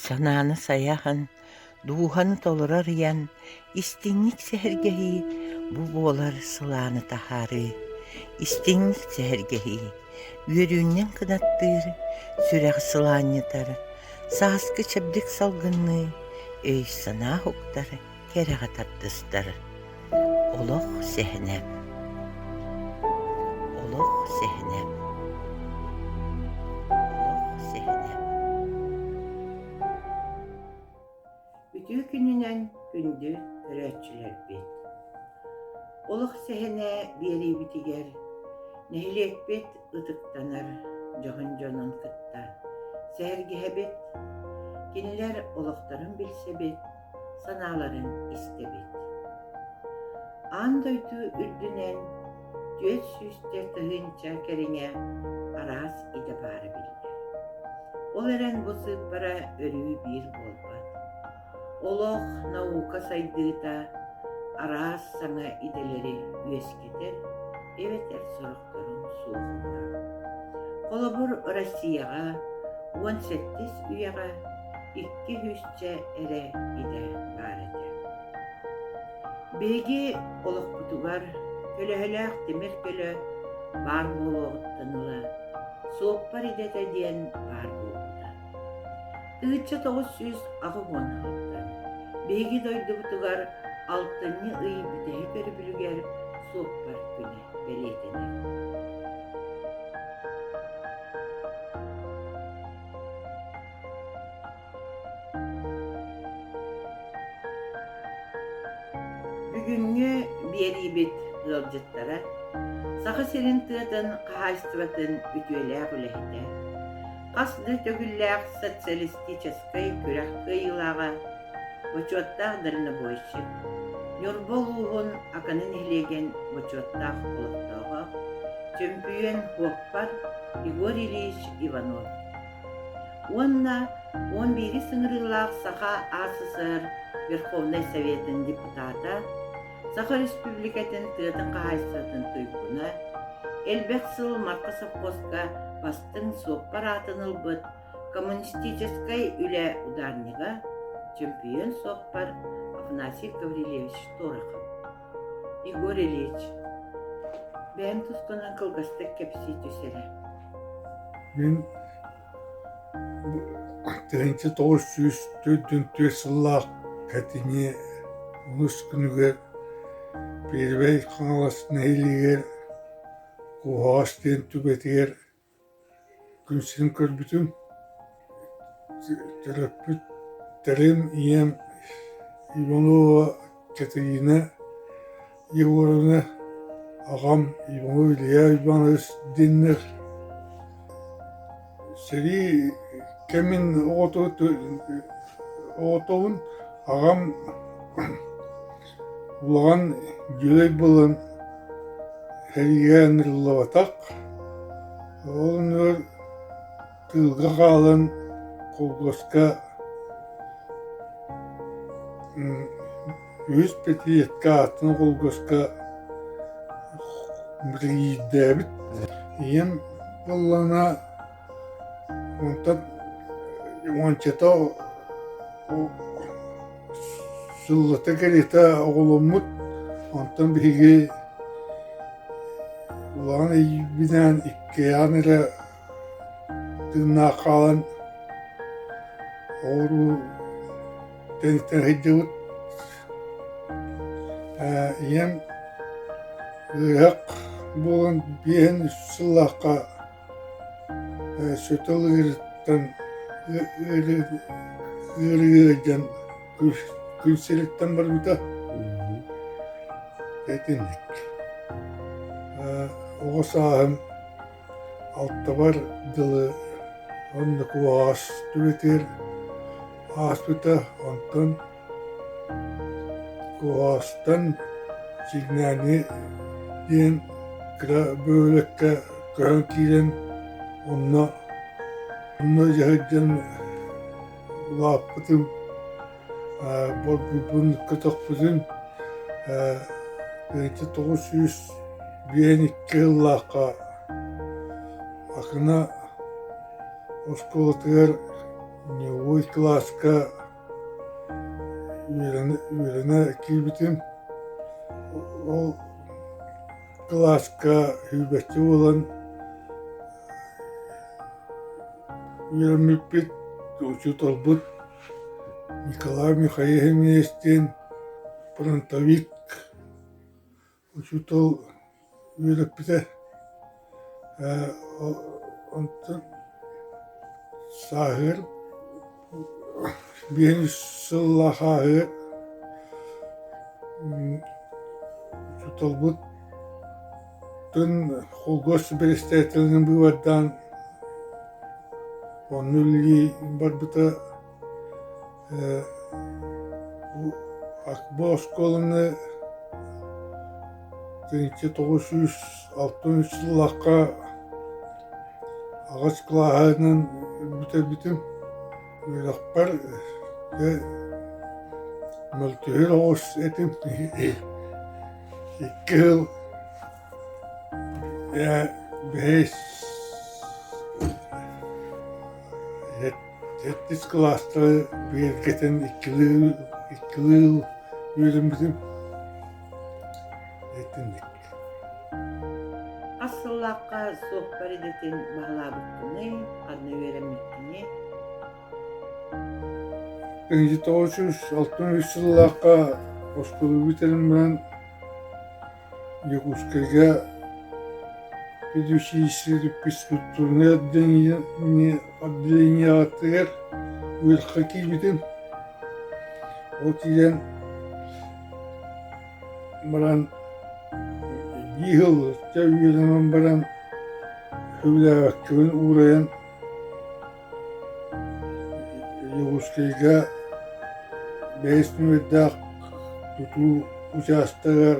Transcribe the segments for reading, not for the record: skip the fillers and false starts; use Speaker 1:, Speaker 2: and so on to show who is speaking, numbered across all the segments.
Speaker 1: Санааны сайаһан, дууһаны толоро арыйан, истиҥник сэһэргэһии бу буолар сылааны таһаарыы, истиҥник сэһэргэһии, үөрүүннэн кынаттыыр, сүрэҕи сылаанньытар, сааскы чэбдик салгынныы өй-санаа уһуктар, кэрэҕэ тардыстар. Олох сэһэнэ Олох сэһэнэ Олох сэһэнэ Үтүө күнүнэн күндү көрөөччүлэрбит! Олох сэһэнэ биэриибитигэр нэһилиэкпит ытыктанар дьоһун дьонун кытта сэһэргэһэбит, кинилэр олохторун билсэбит, санааларын истэбит. Аан дойду үрдүнэн 400 тыһыынча кэриҥэ араас идэ баара биллэр. Ол эрэн бу сыыппара өрүү биир буолбат. Олох, наука сайдыыта араас саҥа идэлэри үөскэтэр эбэтэр сорохторун суох оҥорор. Холобур, Россияҕа уон сэттис үйэҕэ икки сүүсчэ эрэ идэ баар этэ. Биһиги олохпутугар көлөһөлөөх тимир көлө баар буолуоҕуттан ыла суоппар идэтэ диэн баар буолбута. 1980 сылтан биһиги дойдубутугар алтынньы ый бүтэһик өрөбүлүгэр суоппар күнэ бэлиэтэнэр. Бүгүҥҥү биэриибит ыалдьыттара Саха сирин тыатын хаһаайыстыбатын үтүөлээх үлэһитэ, хас да төгүллээх социалистическай күрэх кыайыылааҕа, бочуоттаах дальнобойщик, Ньурба улууһун Акана нэһилиэгин бочуоттаах олохтооҕо, чөмпүйүөн суоппар Егор Ильич Иванов уонна уон биирис ыҥырыылаах Саха АССР Верховнай Советын депутата, Саха Республикатын тыатын хаһаайыстыбатын туйгуна, элбэх сыл Марха совхозка бастыҥ суоппар аатын ылбыт коммунистическай үлэ ударнига, чөмпүйүөн суоппар Афанасий Гаврильевич Торохов. Егор Ильич, бэйэҥ тускунан кылгастык кэпсии түс эрэ.
Speaker 2: Мин 1944 сыллаах Кэтиҥи онус күнүгэр Первэй Хаҥалас нэһилиэгэр Куоһаҕас диэн түбэтигэр Күн сирин көрбүтүм, төрөппүттэрим, ийэм Иванова Катерина Егоровна, аҕам Иванов Илья Иванович диэннэр сэрии кэмин оҕотобун, аҕам Улахан дьүлэй буолан сэриигэ ыҥырыллыбатах, ол оннугар тыылга хаалан колхуоска үһүс пятилетка ааттана колхуоска биригээдээбит. Ийэм буоллаҕына онтон уончата Сыллата кэриэтэ оҕоломмут, онтон биһиги улахан эйиибинээн иккиэйэҕин эрэ тыыннаах хаалан оҕуруу тэнитэн сылдьыбыт. Ийэм ыарыһах буолан биэһин үс сыллаахха Сөтөл ыарыыттан ыарыы ыалдьан күн сириттэн барбыта. Итинник. Оҕо сааһым алтабар дылы оннук уоҕас түбэтигэр ааспыта. Онтон Куоһаастан Сигнани диэн кыра бөһүөлэккэ көһөн киирэн онно онно дьаһайдан улааппытым, борбуйбун көтөхпүтүм 1952 сыллаахха Акына оскуолатыгар. Ньугуй кылааска үөрэнэ киирбитим. Ол кылааска сүүрбэччэ буолан үөрэммиппит, учууталбыт Николай Михайлович диэн фронтовик Учуутал үөрэппитэ онтон сааһыгар биэс сыллаах ааһыгар учууталбыт холкуос бэрэссэдээтэлинэн быыбардаан онно үлэлии барбыта. Бу оскуоланы 1963 сыллаахха аҕыс кылааһынан бүтэрбитим. Үөрэхпэр дьэ мөлтөһөр оҕус этим. Икки сыл бэһис Сэттис кылаастары бигэргэтэн иккилии иккилии үөрэммитим. Итинник.
Speaker 1: Хас сыллаахха суоппар идэтин баһылаабыккыный, ханна үөрэммиккиний?
Speaker 2: 1963 сыллаахха оскуола бүтэрэн баран Дьокуускайга педучилище физкультурнай отделениетыгар үөрэххэ киирбитим. Ол киирэн баран биир сыл үөрэнэн баран сөбүлээбэккэбин уурайан Дьокуускайга бэһис нүөмэрдээх тутуу учаастагар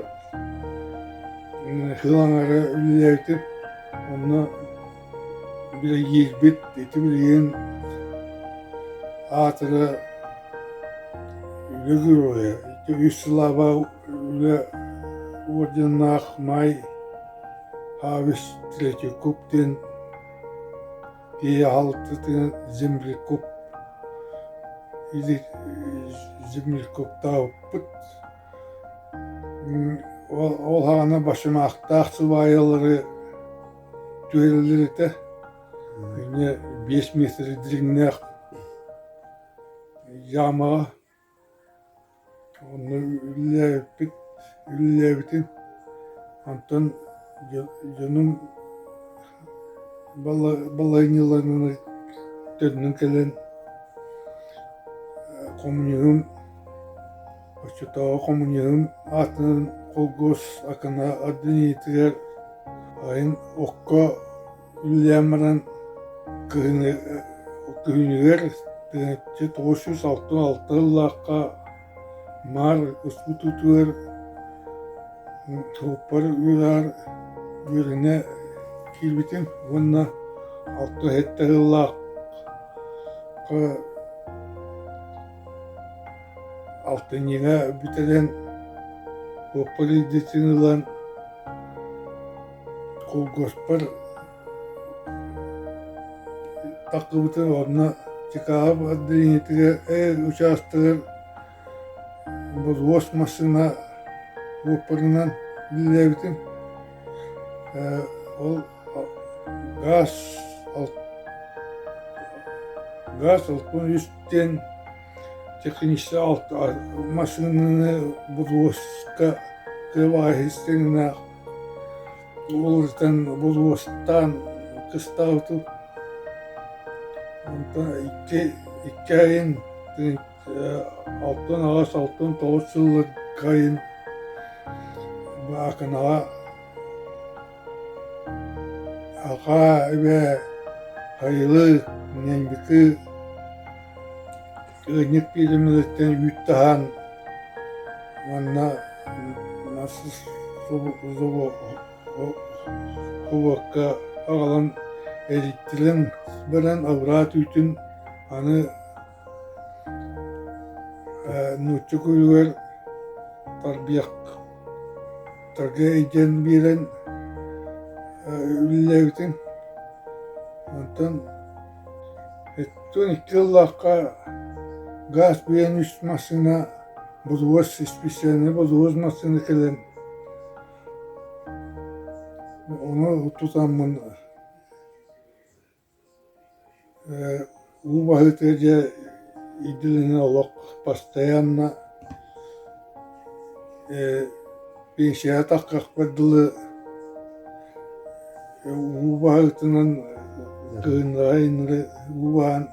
Speaker 2: сыл аҥара үлэлээбитим. Онно биригэдьиирбит ити билигин аатыра Үлэ Геройа, ити үс сылааба үлэ орденнаах Маай Хабис Третьяков диэн Киһи аһалтытын землекоп или землекоптаабыппыт. Ол саҕана башымаахтаах сыбаайалары түһэрэллэр этэ. Инньэ 5 миэтэрэ дириҥнээх ямаҕа Онно үлэлээбиппит, үлэлээбитим. Онтон дьонум балаһыанньаларынан төннөн кэлэн коммунизм оччотооҕу коммунизм аатынан холкуос Акана отделениетыгар айан окко Үлэлээн баран күһүнүгэр 1996 сыллаахха Маар устуутугар суоппар үөрэҕэр үөрэнэ киирбитим уонна 67 сыллаахха алтынньыга бүтэрэн суоппар идэтин ылан Холкуоспар тахсыбытым уонна Чикаго отделениетыгар учаастагар бодуос массыына уоппарынан үлэлээбитим. Ол газ газ 63 диэн техническэй массыынаны бодуоска кыабаһыстыҥнаах Уолуттан булуостаан кыстаабытым. Онтон икки икки айын 68, 69 сылларга айын Баакынаҕа Аҕаа эбээ Хайылык, Ньэҥбикы Ыанньык пиэрмэлэриттэн үүт таһан уонна собуокка аҕалан эриттэрэн баран абыраа түүтүн аны нуучча күлүгэр тарбыйахтарга илдьэн биэрэн үлэлээбитим. Онтон. Оттон 2 сыллаахха гаас биэн үс массыына бодуос специальнай бодуос массыына кэлэн ону тутаммын Уу баһыытыгар дьэ идэлэнэн олох постоянно пенсияҕа таххахпар дылы уу баһыытынан кыһыннары уу баһан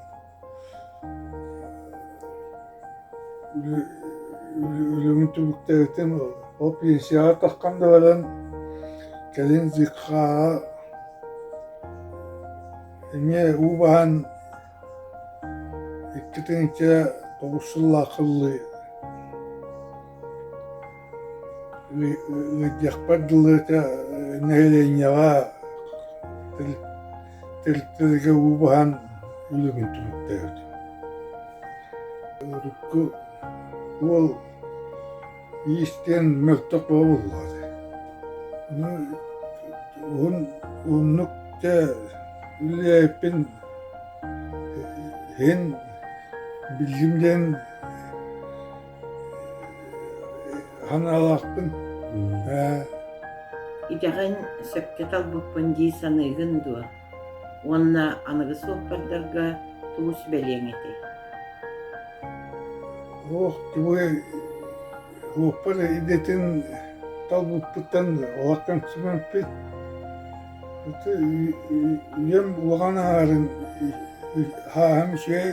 Speaker 2: үлэбин түмүктээбитим. Ол пенсияҕа таххан да баран кэлин ЗК-ҕа Эмиэ уу баһан 2009 сыллаахха ыллыы ыйдыахпар дылы этэ нэһилиэнньэҕэ тэрилтэлэргэ уу баһан үлэбин түмүктээбитим. Урукку уол Иистэн мөлтөх буолла Ону уһун уһуннук дьэ үлэлээбиппин иһин биллим диэн санаалаахпын. Ээ
Speaker 1: Идэҕин сөпкө талбыппын дии саныыгын дуо? Уонна аныгы суоппардарга тугу сүбэлиэҥ этэй?
Speaker 2: Ох, тугу суоппар идэтин талбыппыттан олох кэмсимэппит. Үйэм улахан аҥаарын хааһым үчүгэй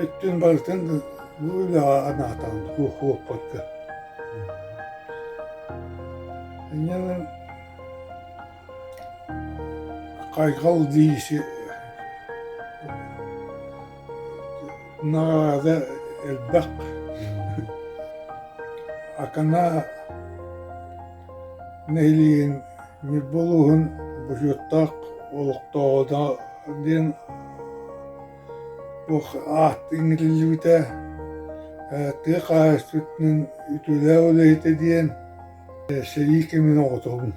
Speaker 2: өттүн барытын бу үлэҕэ анаатаҕым суоппарга. Инньэ Хайҕал дии наҕараада элбэх. Акана нэһилиэгин Ньурба улууһун бочуоттаах олохтооҕо диэн туох аат иҥэриллибитэ, тыа хаһаайыстыбатын үтүөлээх үлэһитэ диэн Сэрии кэмин оҕотобун.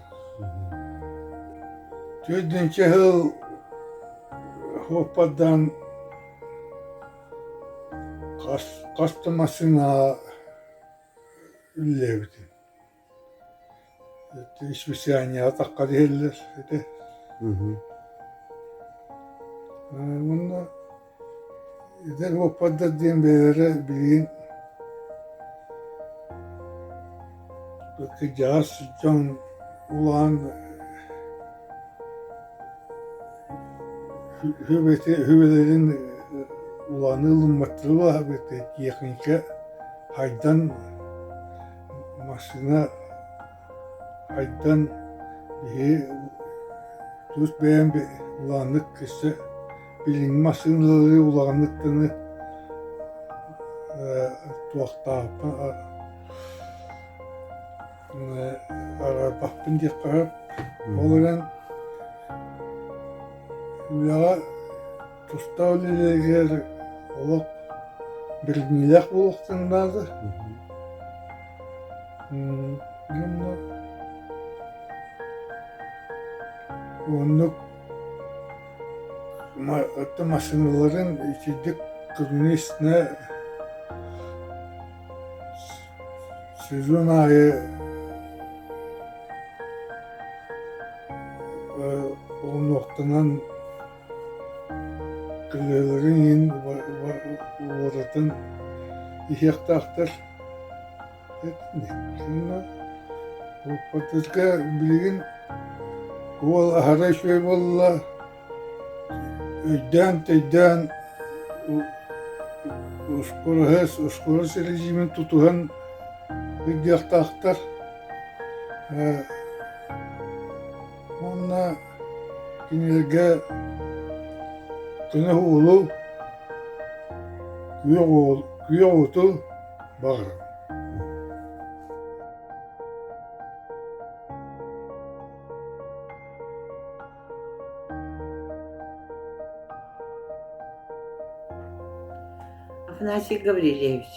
Speaker 2: Төрдүнчэ сыл суоппардаан хас хас да массыынаҕа үлэлээбитим. Специальнайга тахха диһэллэр этэ. Уонна Эдэр уоппардар диэн бэйэлэрэ билигин кырдьаҕас дьон улахан сүбэлэрин улааны ылымматтара баҕар техника хайдан массыына Айдан биһи тус бэйэм улааннык өссө билиҥҥи массыыналары улаҕаннык гына туохтаахпын араарбаппын диэххэ сөп. Ол эрэн үлэҕэ тустаах үлэлэригэр олох бэриниилээх буолуохтарын наада. Оннук массыыналарын итирдик коммунистна сезон аайы онуохтанан көлөһөлөрүн иһин уларытан иһиэхтээхтэр. Оппотуска билигин уол аһара үчүгэй буолла, өйдөөн-төйдөөн ускураһы режимин тутуһан сылдьыахтаахтар. Уонна кинилэргэ көнө уолу, күөх уоту баҕарабын.
Speaker 1: Афанасий Гаврильевич,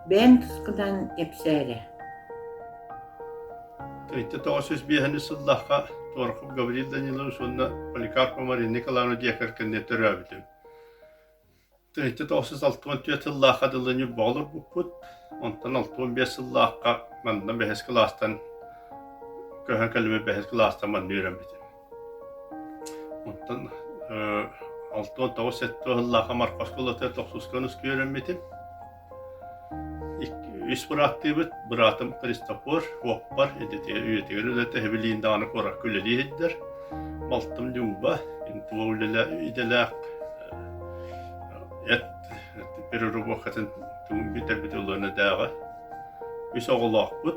Speaker 1: бэйэҥ тускунан кэпсээ эрэ.
Speaker 3: 905 сыллаахха Торохов Гаврил Данилович уонна Поликарпова Марина Николаевна дьиэ кэргэннэр төрөөбүтүм. 1964 сыллаахха дылы Ньурбаҕа олорбуппут. Онтон 65 сыллаахха манна бэһис кылаастан көһөн кэлбит бэһис кылаастан манна үөрэммитим. Онтон 69-70 сыллаахха Марха оскуолатыгар тохсуска онуска үөрэммитим. Үс бырааттыыбыт, быраатым Христофор, уоппар, идэтигэр үйэтигэр үлэтэ эһэбилиин даҕаны куоракка үлэлии сылдьар. Балтым Люба, интуо идэлээх эт переработкатын тугун бүтэрбит ылыанадааҕа. Үс оҕолоохпут.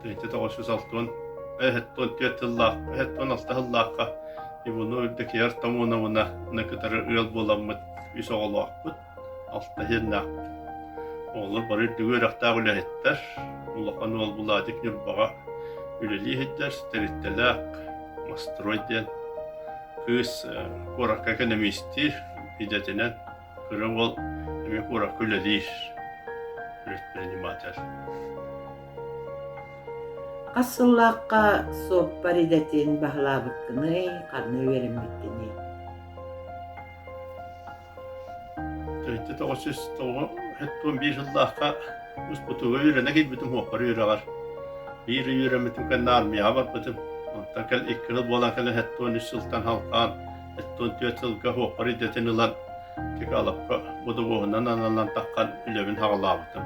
Speaker 3: 1960 74 сыллаах, 76 сыллаахха Иванова Евдокия Артамоновна кытары ыал буоламмыт үс оҕолоохпут. Алта иһиннээхпит. Оҕолор бары үрдүк үөрэхтээх үлэһиттэр. Улахан уол Владик Ньурбаҕа үлэлии сылдьар, тэрилтэлээх Мастрой диэн кыыс куоракка экономистиир идэтинэн кыра уол эмиэ куоракка үлэлиир предприниматель.
Speaker 1: Хас сыллаахха суоппар идэтин баһылаабыккыный, ханна үөрэммиккиний?
Speaker 3: 1991 сыллаахха успутуга үөрэнэ киирбитим уоппар үөрэҕэр. Биир ый үөрэммитим кэннэ армияҕа барбытым. Онтон кэл икки сыл буолан кэлэн 73 сылтан халҕаан 74 сылга уоппар идэтин ылан Чкаловка бодобуоһунан аналан таххан үлэбин саҕалаабытым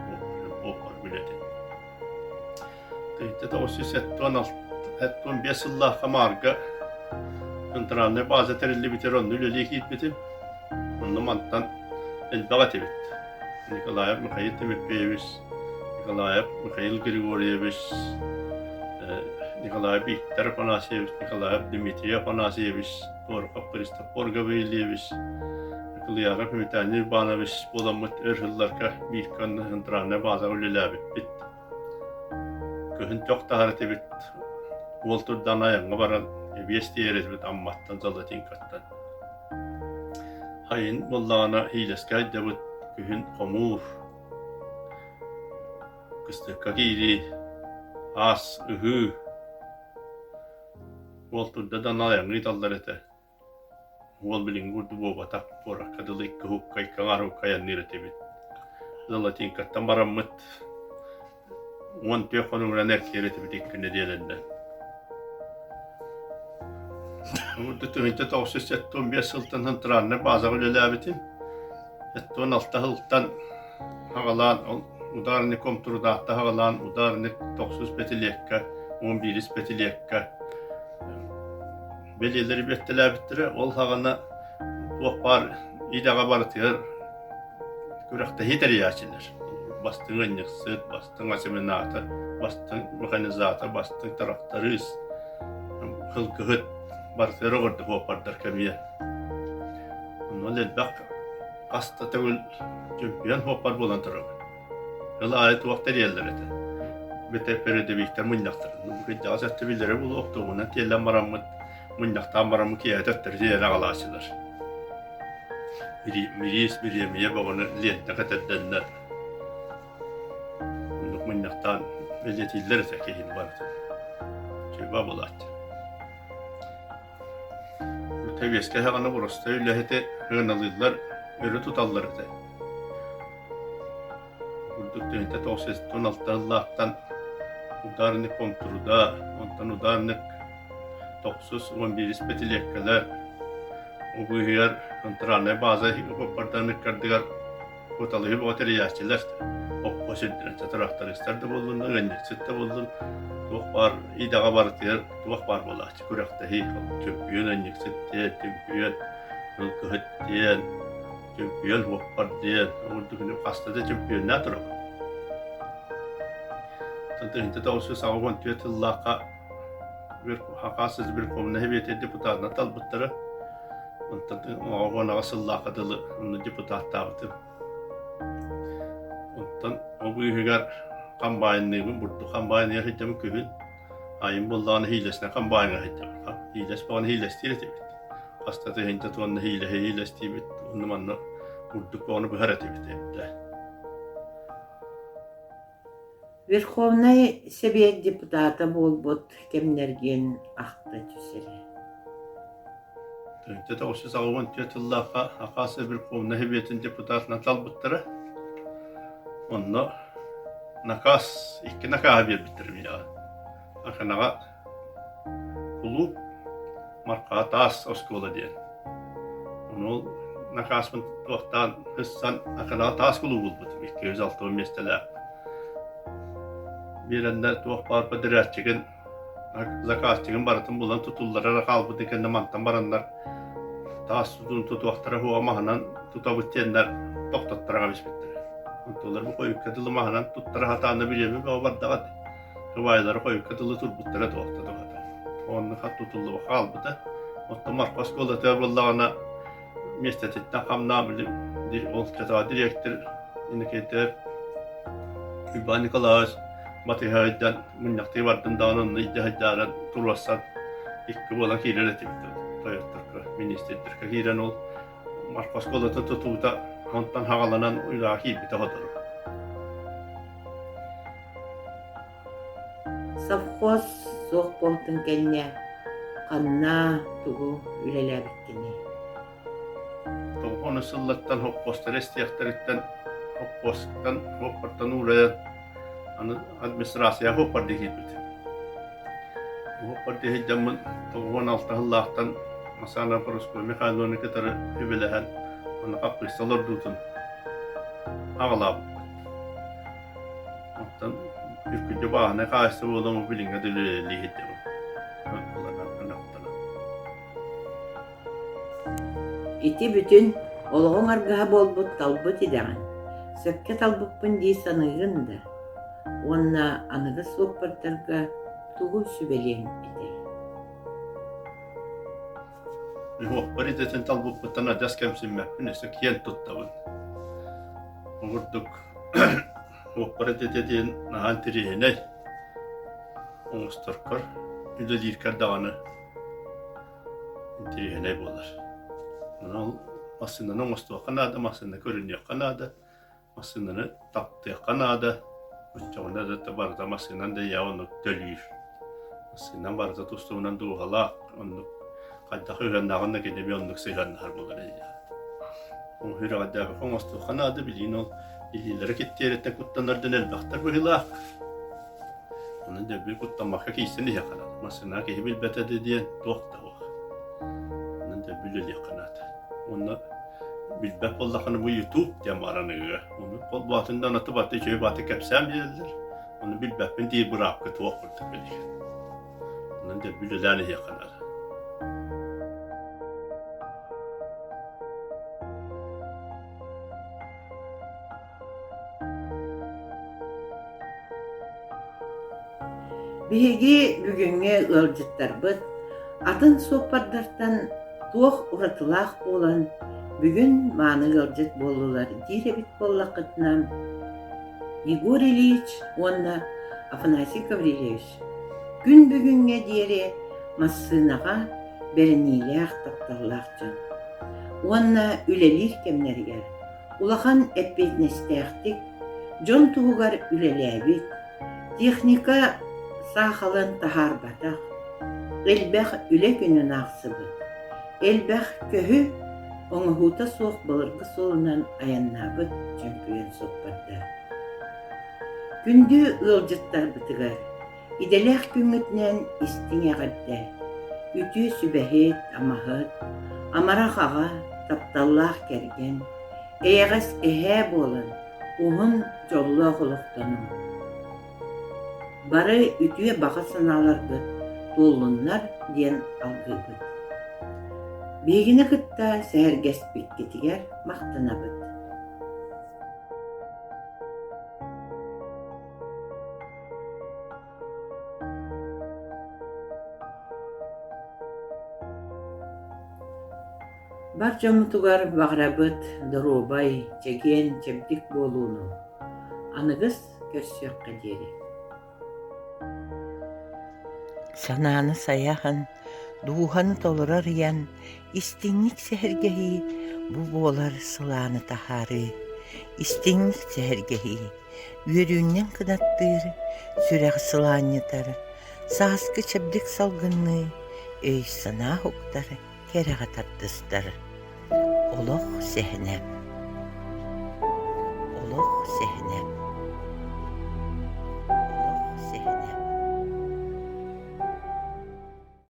Speaker 3: уоппар үлэтин. 1975 сыллаахха Маарга центральнай база тэриллибитигэр онно үлэлии киирбитим. Онно мантан элбэх этибит. Николаев Михаил Тимофеевич, Николаев Михаил Григорьевич, Николаев Виктор Афанасьевич, Николаев Дмитрий Афанасьевич, Торохов Христофор Гаврильевич, Николаев Виталий Иванович буоламмыт өр сылларга биир центральнай базаҕа үлэлээбиппит. Кыһын чох таһар этибит, уол турдаан айаҥҥа баран эбиэс тиэйэр этибит Амматтан, Золотинкаттан. Сайын буоллаҕына Иилэскэ айдабыт, күһүн хомуур, кыстыкка киирии, аас, ыһыы. Уол турда да айаҥҥа ыыталлар этэ. Уол билиҥҥи курдук буолбатах, куоракка дылы икки уһукка, икки аҥаар уһукка айанныыр этибит. Золотинкаттан бараммыт 14 хонугунан эркийэр этибит икки нэдиэлэннэн. 1975 сылтан центральнай базаҕа үлэлээбитим. 76 сылтан аҕалаан ол ударник комтрудаатта аҕалаан ударник тохсус пятилетка, 11 пятилетка бэлиэлэри биэртэлээбиттэрэ. Ол саҕана туох баар идэҕэ барытыгар күрэхтэһии тэрийээччилэр. Бастыҥ ыанньыксыт, бастыҥ осеменатор, бастыҥ механизатор, бастыҥ тракторист, кылгыһыт барытыгар оҕордо суоппардар кэмиэ. Онон элбэх хас да төгүл чемпион суоппар буолан турабын. Ыл аайы туох тэрийэллэр этэ. Бүтэ передовиктар мунньахтарын. Бу кырдьаҕас өттө биллэрэ буолуох, тугунан тиэллэн бараммыт, мунньахтаан бараммыт киэһэ төттөрү тиийэн аҕалааччылар. Мириис бириэмийэ бөҕөнү лиэнтэ кэтэрдэннэр. Оннук мунньахтаан бэлиэтииллэр этэ киһини барытын. Чуйба буолааччы. Тэбиэскэ саҕана боростуой үлэһити сыаналыыллар, өрө туталлар этэ. Курдук тыһыынча 996 сыллаахтан ударник комтруда, онтон ударник тохсус уон биирис пятилеткалар, ол быыһыгар центральнай база хоппордарын ыккардыгар Куоталаһыы бөҕө тэрийээччилэр окко сирдэрин трактористар да буоллун, ыанньыксыт да буоллун, туох баар идэҕэ барытыгар туох баар буолааччы күрэхтэһии чөмпүйүөн ыанньыксыт диэн, чөмпүйүөн сылгыһыт диэн, чөмпүйүөн уоппар диэн, ол курдук хаста да чөмпүйүөннээх турабын. 1984 сыллаахха Хакас Верховнай Сэбиэтин депутатынан талбыттара. Онтон 98 сыллаахха дылы онно депутаттаабытым. Онтон ол быыһыгар комбайнныыбын, бурдук комбайныгар сылдьабын күһүн. Айым буоллаҕына хиилэсинэн комбайнҥа сылдьабын. Хиилэс баҕана хиилэстиир этибит. Хаста тыһыынча туонна хиилэһи хиилэстиибит. Онно манна бурдук баҕана быһар этибит эрдэ.
Speaker 1: Верховнай Сэбиэт депутата буолбут кэмнэргин ахта түс эрэ.
Speaker 3: 1984 сыллаахха Хакас Верховнай Сэбиэтин депутатынан талбыттара. Онно наказ, икки накааһы биэрбиттэр миэхэ. Аканаҕа кулууп Марха таас оскуола диэн. Ону ол накааспын туохтаан сыссан Аканаҕа таас кулууп булбутум 260 миэстэлээх. Биэрэннэр туох баар подрядчигын заказчигын барытын булан тутуллара эрэ хаалбытын кэннэ мантан бараннар таас тутуун тутуохтара суоҕа маһынан тутабыт диэннэр тохтоттора кэбиспиттэрэ. Онтулар бу хойукка дылы маһынан туттара сатаан бириэмэ бөҕө бардаҕа Сыбаайалара хойукка дылы турбуттара туохта туһата. Онно хат тутуллуба хаалбыта. Оттон Марха оскуолатыгар буоллаҕына миэстэтиттэн хамнаан били ол кэтаҕа дириэктэр Иннокентьев Иван Николаевич батыһайдан мунньахтыы бардым даҕаны онно илдьэ сылдьааран туруорсан икки буолан киирэр этибит тойотторго министрдэргэ киирэн ол Марха оскуолатын тутуута онтон хаҕаланан үлэҕэ киирбитэ сотору.
Speaker 1: Совхоз суох буолтун кэннэ ханна тугу үлэлээбиккиний?
Speaker 3: Тоҕону сыллаттан хоппуостары истиэхтэриттэн хоппуостан хоппортон уурайан аны администрация хоппордии киирбит. Хоппордии сылдьаммын 96 сыллаахтан Масана Парасковья Михайловна кытары үбэлэһэн уонна хаппыыста олордуутун аҕалаабыппыт. Оттон үркүдьэ бааһынай хаһаайыстыба буолан билиҥҥэ да үлэлии сылдьабын.
Speaker 1: Ити бүтүн олоҕуҥ аргыһа буолбут талбыт идэҕин, сөпкө талбыппын дии саныыгын да? Уонна аныгы суоппардарга тугу сүбэлиэҥ этэй?
Speaker 3: Уһуохпар идэтин талбыппыттан адьас кэмсиммэппин, өссө киэн туттабын. Ол курдук уһуохпар идэтэ диэн наһаа интэриэһинэй оҥосторкор, үлэлииргэр даҕаны интэриэһинэй буолар. Онон ол массыынаны оҥостуохха наада, массыына көрүнүөххэ наада. Массыынаны таптыахха наада, оччоҕуна да барыта массыынан да ийэ оннук төлүүр. Массыынан барыта тус-туһунан дууһалаах, оннук хайдах сыһыаннааҕын да кини эмиэ оннук сыһыаннаһар буолар эйиэхэ. Ол сүрэҕэлдээбэккэ оҥостуохха наада, билигин ол илиилэрэ киттиэриттэн куттанар дьон элбэхтэр быһыылаах. Онон дэлби куттаммакка киирсэн иһиэххэ наада. Массыына киһи билбэтэ да диэн туох да суох. Онон дэлби үлэлиэххэ наада. Уонна билбэт буоллаххына бу YouTube диэн баар аныгыга. Ону холбоотун да анаты баты үчүгэй баты кэпсээн биэрэллэр. Ону билбэппин диир быраапка туох курдук билигин. Онон дэлби үлэлээн иһиэххэ наада.
Speaker 1: Биһиги бүгүҥҥү ыалдьыттарбыт атын суоппардартан туох уратылаах буолан бүгүн мааны ыалдьыт буоллулар диир эбит буоллаххытына, Егор Ильич уонна Афанасий Гаврильевич күн бүгүҥҥэ диэри массыынаҕа бэриниилээх тапталлаах дьон уонна үлэлиир кэмнэригэр улахан эппиэтинэстээхтик дьон туһугар үлэлээбит, техника саахалын таһаарбатах, элбэх үлэ күнүн аахсыбыт, элбэх көһү оҥоһуута суох былыргы суолунан айаннаабыт чөмпүйүөн суоппардар. Күндү ыалдьыттарбытыгар Идэлээх күҥҥүтүнэн истиҥ эҕэрдэ, үтүө сүбэһит, амаһыт, амарах аҕа, тапталлаах кэргэн, эйэҕэс эһээ буолан уһун дьоллоох олохтонуҥ. Бары үтүө баҕа санааларгыт туоллуннар диэн алгыыбыт. Биһигини кытта сэһэргэспиккитигэр махтанабыт. Бар дьоммутугар баҕарабыт доруобай, чэгиэн, чэбдик буолууну. Аныгыс көрсүөххэ диэри. Санааны сайаһан, дууһаны толорор ыйан, истиҥник сэһэргэһии бу буолар сылааны таһаарыы. Истиҥник сэһэргэһии, үөрүүннэн кынаттыыр, сүрэҕи сылаанньытар, сааскы чэбдик салгынныы өй-санаа уһуктар, кэрэҕэ тардыстар. Олох сэһэнэ. Олох сэһэнэ.